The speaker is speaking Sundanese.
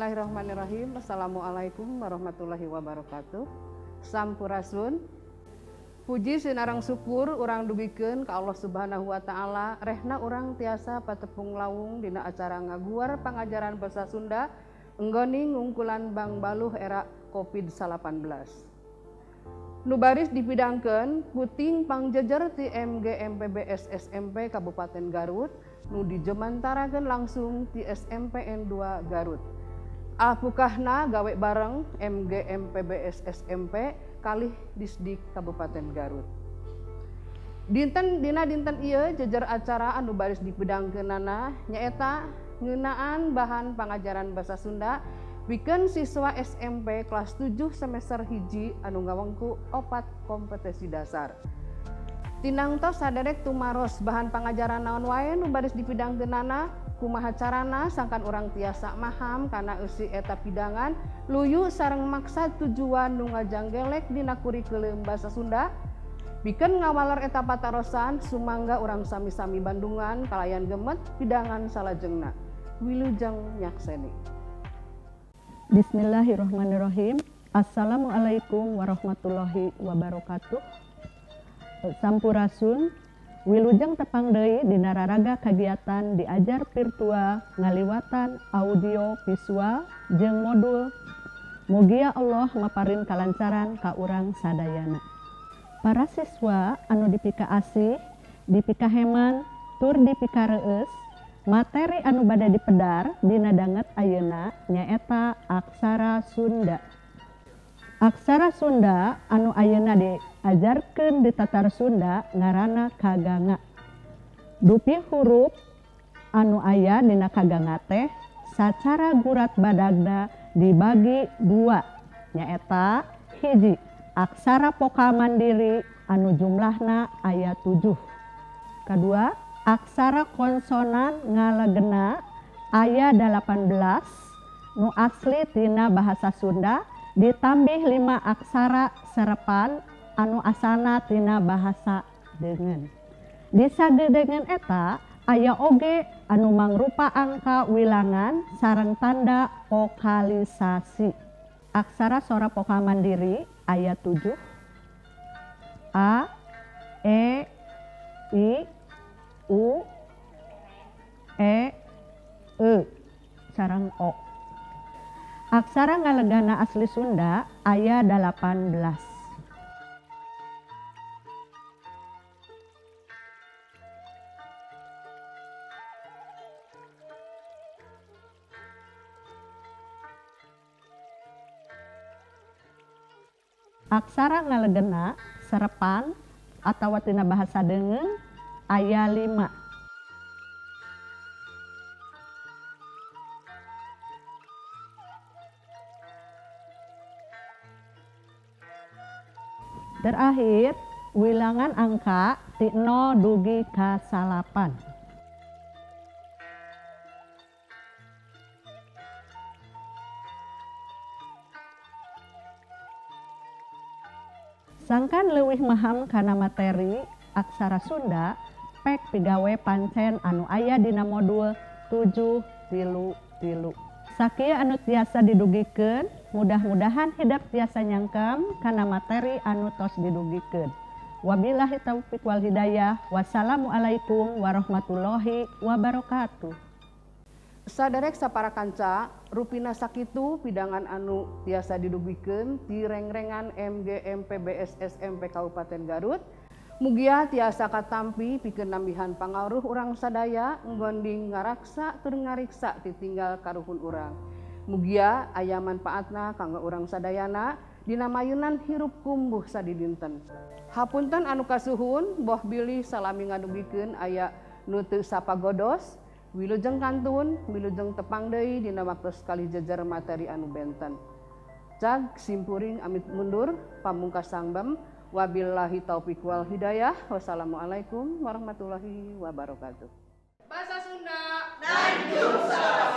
Bismillahirrahmanirrahim. Assalamualaikum warahmatullahi wabarakatuh. Sampurasun. Puji sinareng syukur urang dugikeun ka Allah Subhanahu wa taala, rehna urang tiasa patepung lawung dina acara ngaguar pangajaran basa Sunda enggoni ngungkulan bangbaluh era Covid-19. Nu baris dipidangkeun puting pangjejer ti MGMPBS SMP Kabupaten Garut nu dijemantarakeun langsung ti SMPN 2 Garut. Alpukahna gawe bareng MGMPBS SMP kalih Disdik Kabupaten Garut. Dinten dina dinten ieu jejer acara anu baris dipidangkeunana nyaeta ngeunaan bahan pangajaran basa Sunda pikeun siswa SMP kelas 7 semester 1 anu ngawengku 4 kompetensi dasar. Tinangtos saderek tumaros bahan pangajaran naon wae nu baris dipidangkeunana, kumaha carana sangkan urang tiasa maham kana eusi eta pidangan luyu sareng maksad tujuan nu ngajanggelek dina kurikulum basa Sunda. Pikeun ngawaler eta patarosan sumangga urang sami-sami bandungan kalayan gemet pidangan salajengna. Wilujeng nyakseni. Bismillahirrahmanirrahim. Assalamualaikum warahmatullahi wabarakatuh. Sampurasun. Wilujeng tepang deui dina raraga kagiatan diajar virtual ngaliwatan audio visual jeung modul. Mugia Allah maparin kalancaran ka urang sadayana. Para siswa anu dipikaasih, dipikaheman, tur dipikareueus, materi anu bade dipedar dina danget ayeuna nyaeta aksara Sunda. Aksara Sunda anu ayeuna diajarkeun di Tatar Sunda ngaranna kaganga. Dupi hurup anu aya dina kaganga teh sacara gurat badagna dibagi dua, nyaeta hiji aksara pokal mandiri anu jumlahna aya 7. Kedua, aksara konsonan ngalegena aya 18 nu asli tina bahasa Sunda ditambih 5 aksara serepan anu asalna tina bahasa Deungeun. Di sadeungeun eta aya oge anu mangrupa angka wilangan sareng tanda vokalisasi. Aksara sora pokal mandiri aya 7. A, E, I, U, E, E sareng O. Aksara ngalegana asli Sunda aya 18. Aksara ngalegena serepan atawa tina bahasa Deungeun aya 5. Terakhir, wilangan angka ti 0 dugi ka 9. Sangkan leuwih maham kana materi aksara Sunda, pek pigawe pancen anu aya dina modul 733. Sakieu anu tiasa didugikeun, mudah-mudahan hidep tiasa nyangkem kana materi anu tos didugikeun. Wabillahi taufik wal hidayah. Wassalamualaikum warahmatullahi wabarakatuh. Saderek sapara kanca, rupina sakitu pidangan anu tiasa didugikeun ti rengrengan MGMPBS SMP Kabupaten Garut. Mugia tiasa katampi pikeun nambihan pangaruh urang sadaya nggonding ngaraksa tur ngariksa titinggal karuhun urang. Mugia aya manfaatna kanggo urang sadayana dina mayunan hirup kumbuh sadidinten. Hapunten anu kasuhun boh bilih salami ngadugikeun aya nu teu sapagodos. Wilujeng kantun, wilujeng tepang deui dina waktu sekali jejer materi anu benten. Cag simpuring amit mundur, pamungkas sangbem, wabillahi taufik wal hidayah. Wassalamualaikum warahmatullahi wabarakatuh. Bahasa Sunda, Tanjung.